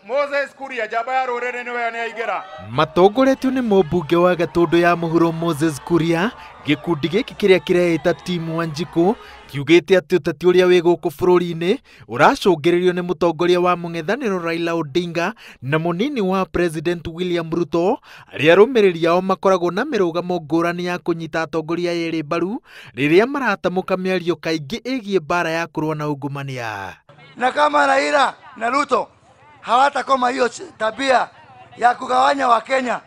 Moses Kuria njamba ya rũrĩrĩ nĩwe nĩaingĩra. Matongoretio nĩ mũmbunge wa Gatũndũ ya mũhuro Moses Kuria, gĩkundi gĩkĩ kĩrĩa kĩreĩta Team Wanjikũ kiugĩte atĩ ũteti ũrĩa wĩ gũkũ bũrũri-inĩ ũracũngĩrĩrio nĩ mũtongoria wa mũng'ethanĩro Raila Odinga na mũnini wa President William Ruto, arĩa arũmĩrĩri ao makoragwo na mĩrũgamo ngũrani ya kũnyita atongoria erĩ mbaru rĩrĩa maratamũka mĩario kaingĩ ĩgiĩ mbara ya kũrũa na ungumania. Na kama Raila na Ruto hawatakoma hiyo tabia ya kugawanya Wakenya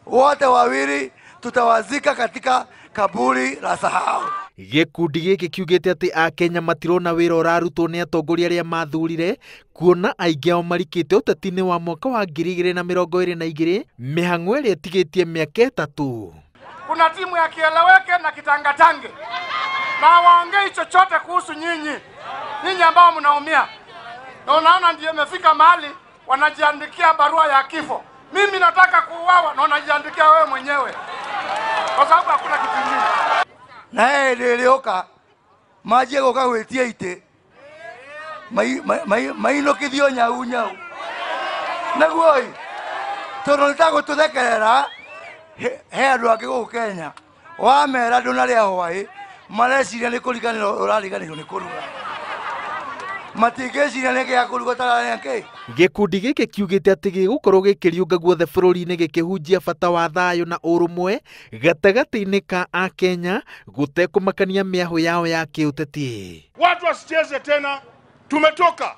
wote wawili, tutawazika katika kaburi la sahau. Gĩkundi gĩkĩ kiugĩte atĩ Akenya matirona wĩra ũrarutwo nĩ atongoria arĩa mathurire, kuona aingĩ ao marikĩte ũteti-inĩ wa mwaka wa 2022, mĩhang'o ĩrĩa ĩtigĩtie mĩaka 3. Kuna timu ya kieleweke na kitangatange na hawaongei chochote kuhusu nyinyi, nyinyi ambao mnaumia, na unaona ndio imefika mahali wanajiandikia barua ya kifo. Mimi nataka kuuawa na unajiandikia wewe mwenyewe, kwa sababu hakuna kitu kingine. Na yeye ndio maji goka gwitia ite mainokithio nyau nyau naguo tondu nĩtagũtũthekerera he andũ angĩ gũkũ Kenya wamera ndũnarĩa hwaĩ mareciria nĩ kũriganĩrwo ũrariganĩrwo nĩ kũruga, matingĩciria nĩ gĩa kũruga tararĩa kĩ. Gĩkundi gĩkĩ kiugĩte atĩ gĩgũkorwo gĩkĩriũnga guothe bũrũri-inĩ gĩkĩhunjia bata wa thayũ na ũrũmwe gatagatĩ-inĩ ka Akenya gũtekũmakania mĩahũ yao ya kĩũteti. Watu wasicheze tena, tumetoka.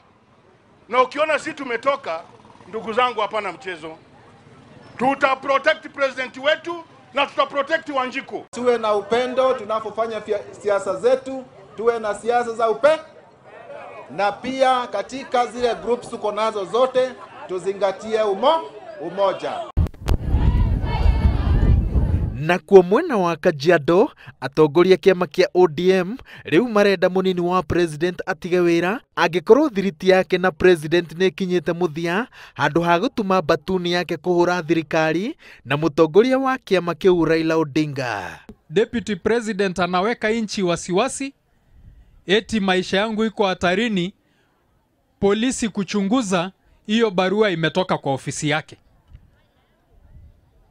Na ukiona si tumetoka, ndugu zangu, hapana mchezo. Tuta protect president wetu na tuta protect Wanjiku. Tuwe na upendo tunapofanya siasa zetu, tuwe na siasa za upendo. Na pia katika zile groups tuko nazo zote tuzingatie umoja. Na kuo mwena wa Kajiado, atongoria kĩama kĩa ODM rĩu marenda mũnini wa president atige wĩra angĩkorwo thiriti yake na president nĩ ĩkinyĩte mũthia, handũ ha gũtuma mbatuni yake kũhũra thirikari na mũtongoria wa kĩama kĩu Raila Odinga. Deputy President anaweka inchi wasiwasi, eti maisha yangu iko hatarini, polisi kuchunguza hiyo barua imetoka kwa ofisi yake.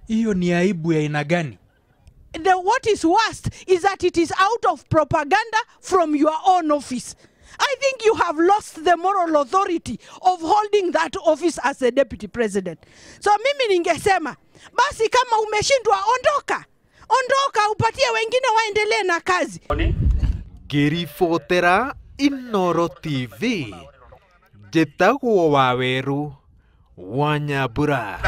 Hiyo ni aibu ya aina gani? What is worst is that it is out of propaganda from your own office. I think you have lost the moral authority of holding that office as a deputy president. So mimi ningesema, basi kama umeshindwa ondoka. Ondoka upatie wengine waendelee na kazi. Ngĩribotera Inooro TV, njĩtagwo Waweru wa Nyambura.